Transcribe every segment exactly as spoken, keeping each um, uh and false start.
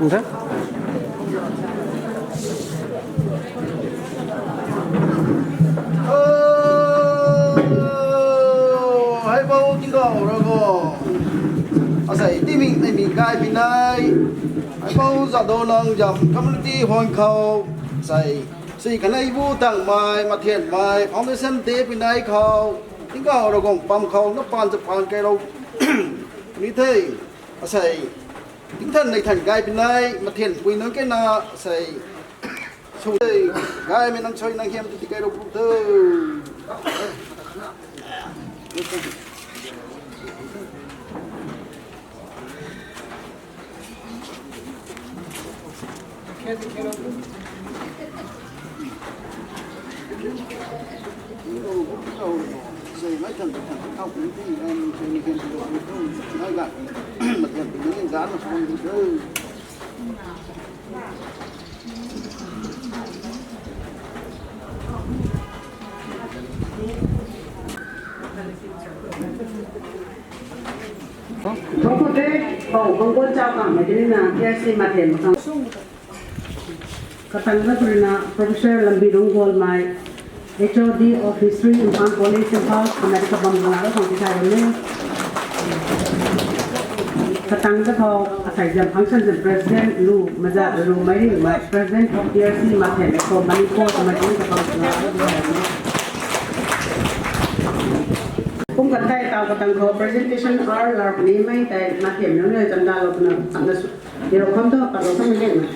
Nda? Haibo tingkauh Ravguangc, asei timik neimik gay pinei, Haibo Jadonang Zam Community Hall khou, asei, si kanei bu tangmei, mathianmei, foundation day pinei khou, tingkauh Ravguangc pam khou na paan cha paan kailou ni the, asei, tingthan nei than gay pinei, mathian pui nunc kena, asei, sui, gaymei nang sui nang hiam tu ti kailou pu the. Thangc khou tei, khou bangguan chau kangmei tini na, P R C mathen makang. Katang da khou rui na Professor Lambi Ronggualmei, H O D of History, Imphal College, Imphal, kumna di kabam na la khang tithai bam e. Katang da khou asei zam function zam President Lu Maza Lu Meiring mei, President of P R C mathen khou Manipur kumna di kabam na la khang tithai bam e. Kum kan tei tau katang khou presentation hour lar puni mei tei mathen nunc rui chanda lou puna patna su. Hero kham tu pat lou kham mei na.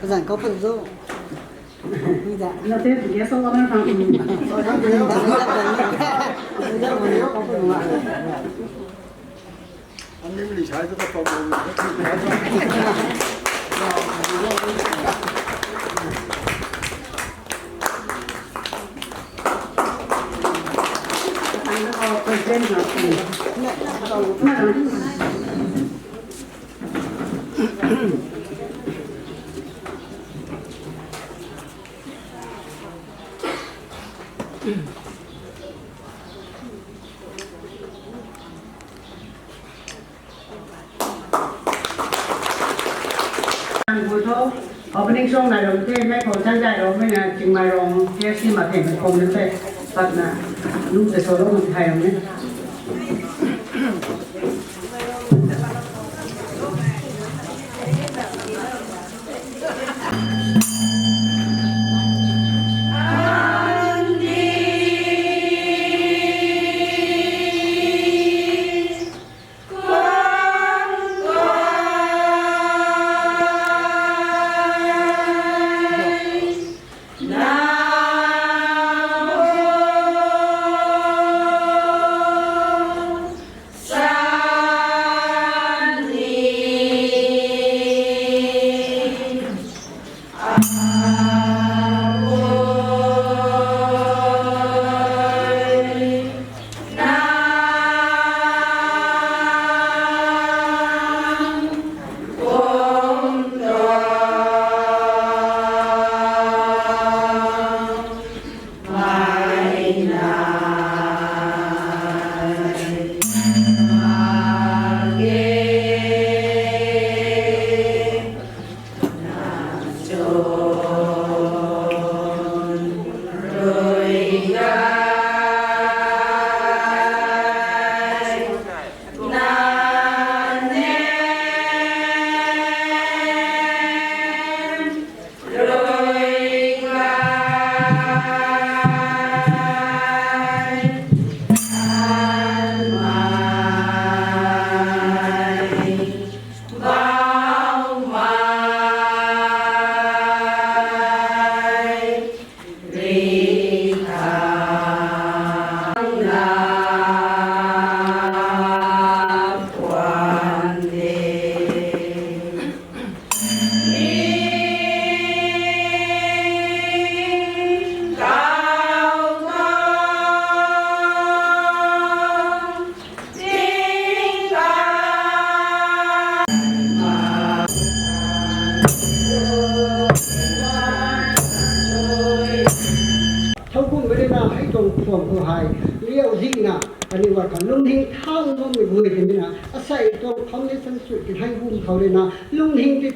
Kazan kau pun zo. Nate guest of honor khang. Tang bu tho, opening song nai ram the, mei khou chang zai ram mei na Chingmai rong P R C mathen mei khou na the, pat na, lu te so lo na thai ram mei. na hei tuang khwan khou hei, liau zihna, kaniw guay khou lungning thau bammei guay tei na, asei tuang foundation sui tei hei gum khou rui na, lungning tei